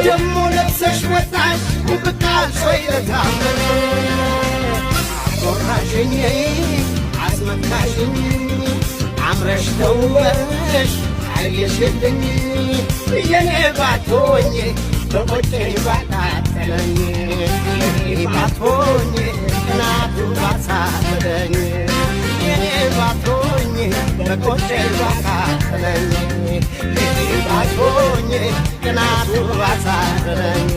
ደሞ ለብሰሽ መጣሽ ብቃል ወይ ለታመነ አኮራሽኝ፣ አስመካሽኝ፣ አምረሽ ተውበሽ አየሽልኝ። የኔ ባትሆኝ በቆጨኝ ባቃጠለኝ፣ የኔ ባትሆኝ ቅናቱ ባሳበደኝ፣ የኔ ባትሆኝ በቆጨኝ ባቃጠለኝ፣ የኔ ባትሆኝ ቅናቱ ባሳበደኝ።